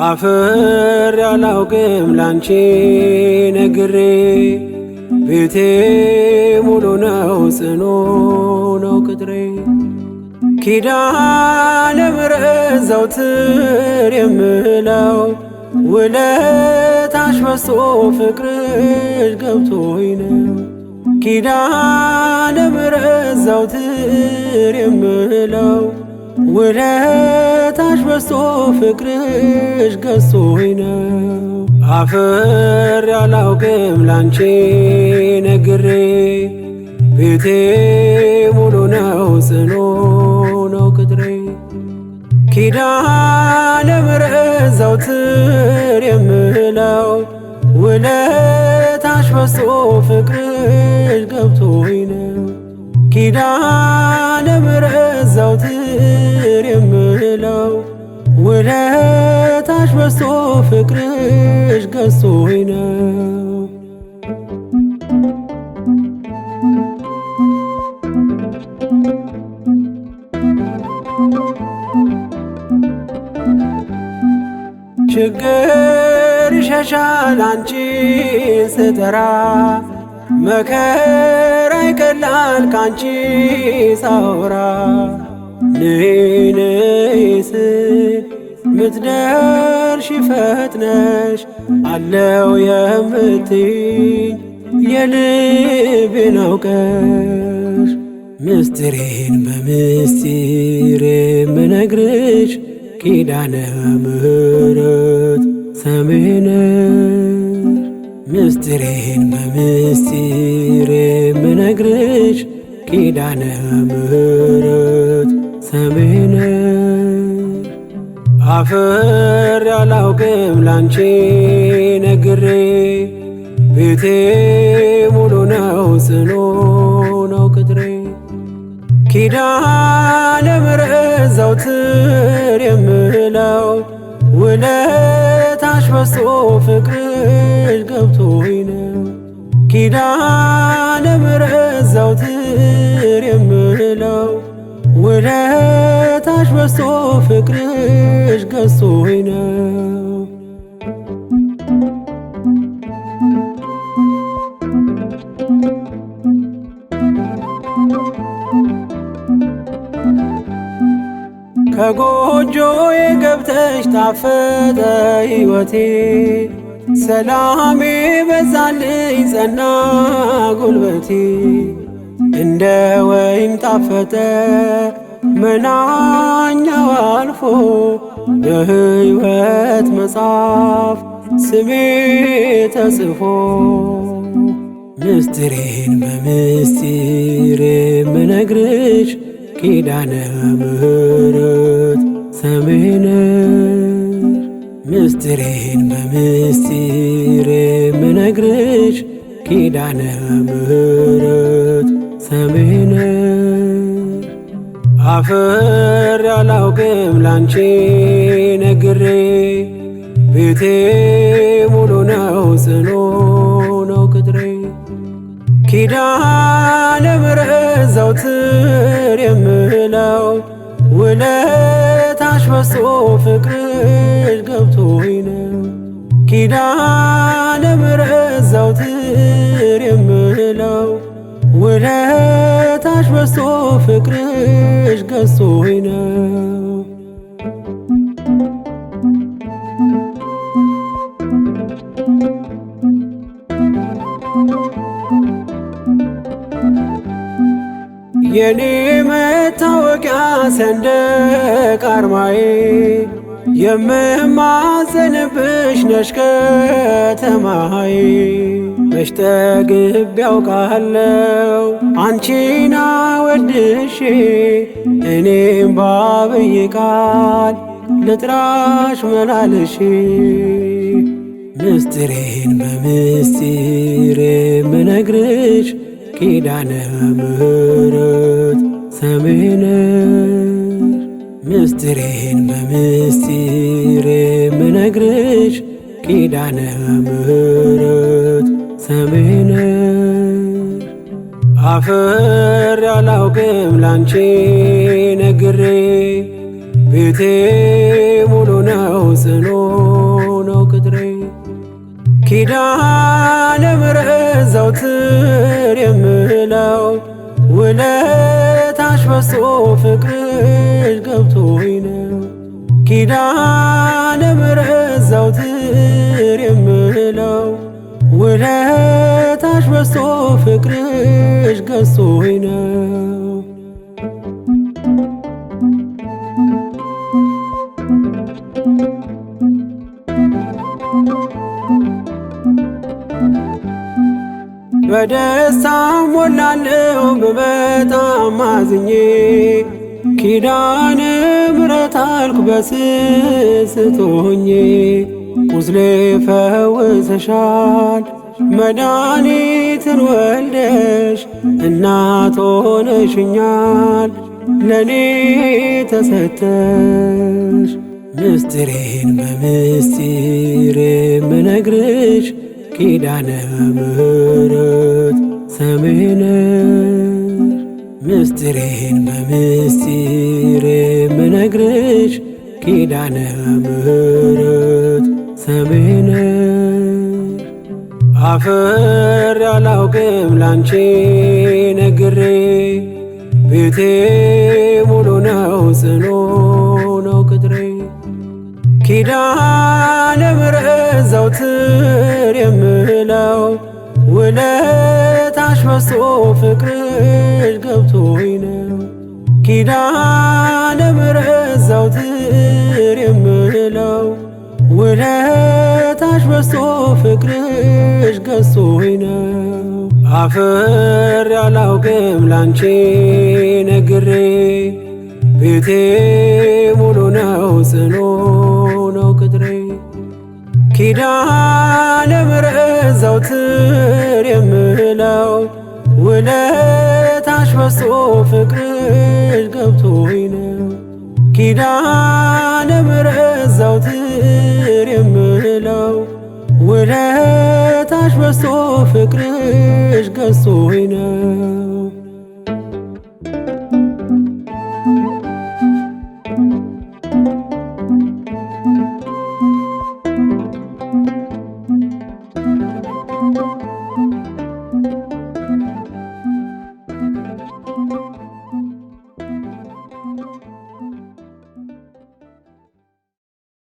አፍሬ አላውቅም ላንቺ ነግሬ ቤቴ ሙሉ ነው ጽኑ ነው ቅጥሬ። ኪዳነ ምሕረት ዘውትር የምለው ውለታሽ በዝቶ ፍቅርሽ ገብቶኝ ነው። ኪዳነ ምሕረት ዘውትር የምለው ውለታሽ በዝቶ ፍቅርሽ ገዝቶኝ ነው። አፍሬ አላውቅም ላንቺ ነግሬ ቤቴ ሙሉ ነው ጽኑ ነው ቅጥሬ። ኪዳነ ምሕረት ዘውትር የምለው ውለታሽ በዝቶ ፍቅርሽ ገብቶኝ ነው። ኪዳነ ምሕረት ዘውትር የምለው ውለታሽ በዝቶ ፍቅርሽ ገዝቶኝ ነው። ችግር ይሸሻል አንቺን ስጠራ መከራ ይቀላል ካንቺ ሳወራ። ነይ ነይ ስል ምትደርሺ ፈጥነሽ አለው የምትይኝ የልቤን አውቀሽ። ምስጢሬን በምስጢር የምነግርሽ ኪዳነ ምሕረት ሰሜነሽ። ምስጢሬን በምስጢር የምነግርሽ ኪዳነ ምሕረት ሰሜነሽ። አፍሬ አላውቅም ላንቺ ነግሬ ቤቴ ሙሉ ነው ጽኑ ነው ቅጥሬ። ኪዳነ ምሕረት ዘውትር የምለው ውለታሽ በዝቶ ፍቅርሽ ገብቶኝ ነው። ኪዳነ ምሕረት ዘውትር የምለው ውለታሽ በዝቶ ፍቅርሽ ገዝቶኝ ነው። ከጎጆዬ ገብተሽ ጣፈጠ ሕይወቴ ሰላሜ በዛልኝ ጸና ጉልበቴ። እንደ ወይን ጣፈጠ መናኛው አልፎ በሕይወት መጽሐፍ ስሜ ተጽፎ። ምስጢሬን በምስጢር የምነግርሽ ኪዳነ ምሕረት ሰሜነሽ። ምስጢሬን በምስጢር የምነግርሽ ኪዳነ ምሕረት ሰሜነሽ። አፍሬ አላውቅም ላንቺ ነግሬ ቤቴ ሙሉ ነው ጽኑ ነው ቅጥሬ። ኪዳነ ምሕረት ዘውትር የምለው ውለታሽ በዝቶ ፍቅርሽ ገብቶኝ ነው። ኪዳነ ምሕረት ዘውትር የምለው ውለታሽ በዝቶ ፍቅርሽ ገዝቶኝ ነው። የኔ መታወቂያ ሰንደቅ አርማዬ የምማጸንብሽ ነሽ ከተማዬ። መች ጠግቤ ያውቃለው አንቺን አወድሼ እኔም ባብይ ቃል ልጥራሽ መላልሼ። ምስጢሬን በምስጢር የምነግርሽ ኪዳነ ምሕረት ሰሜነሽ። ምስጢሬን በምስጢር የምነግርሽ ኪዳነ ምሕረት ሰሜነሽ። አፍሬ አላውቅም ላንቺ ነግሬ ቤቴ ሙሉ ነው ጽኑ ነው ቅጥሬ። ኪዳነ ምሕረት ዘውትር የምለው ውለታሽ በዝቶ ፍቅርሽ ገብቶኝ ነው። ኪዳነ ምሕረት ዘውትር የምለው ውለታሽ በዝቶ ፍቅርሽ ገዝቶኝ ነው። በደስታ ሞላለው ብመጣም አዝኜ ኪዳነ ምሕረት አልኩ በስስት ሆኜ። ቁስሌ ፈውሰሻል መድኃኒትን ወልደሽ እናት ሆነሽኛል ለኔ ተሰተሽ። ምስጢሬን በምስጢር የምነግርሽ ኪዳነ ምሕረት ሰሜነሽ። ምስጢሬን በምስጢር የምነግርሽ ኪዳነ ምሕረት ሰሜነሽ። አፍሬ አላውቅም ላንቺ ነግሬ ቤቴ ሙሉ ነው ጽኑ ነው ቅጥሬ። ኪዳነ ምሕረት ዘውትር የምለው ውለታሽ በዝቶ ፍቅርሽ ገብቶኝ ነው። ኪዳነ ምሕረት ዘውትር የምለው ውለታሽ በዝቶ ፍቅርሽ ገዝቶኝ ነው። አፍሬ አላውቅም ላንቺ ነግሬ ቤቴ ሙሉ ነው ጽኑ ነው ቅጥሬ። ኪዳነ ምሕረት ዘውትር የምለው ውለታሽ በዝቶ ፍቅርሽ ገብቶኝ ነው። ኪዳነ ምሕረት ዘውትር የምለው ውለታሽ በዝቶ ፍቅርሽ ገዝቶኝ ነው።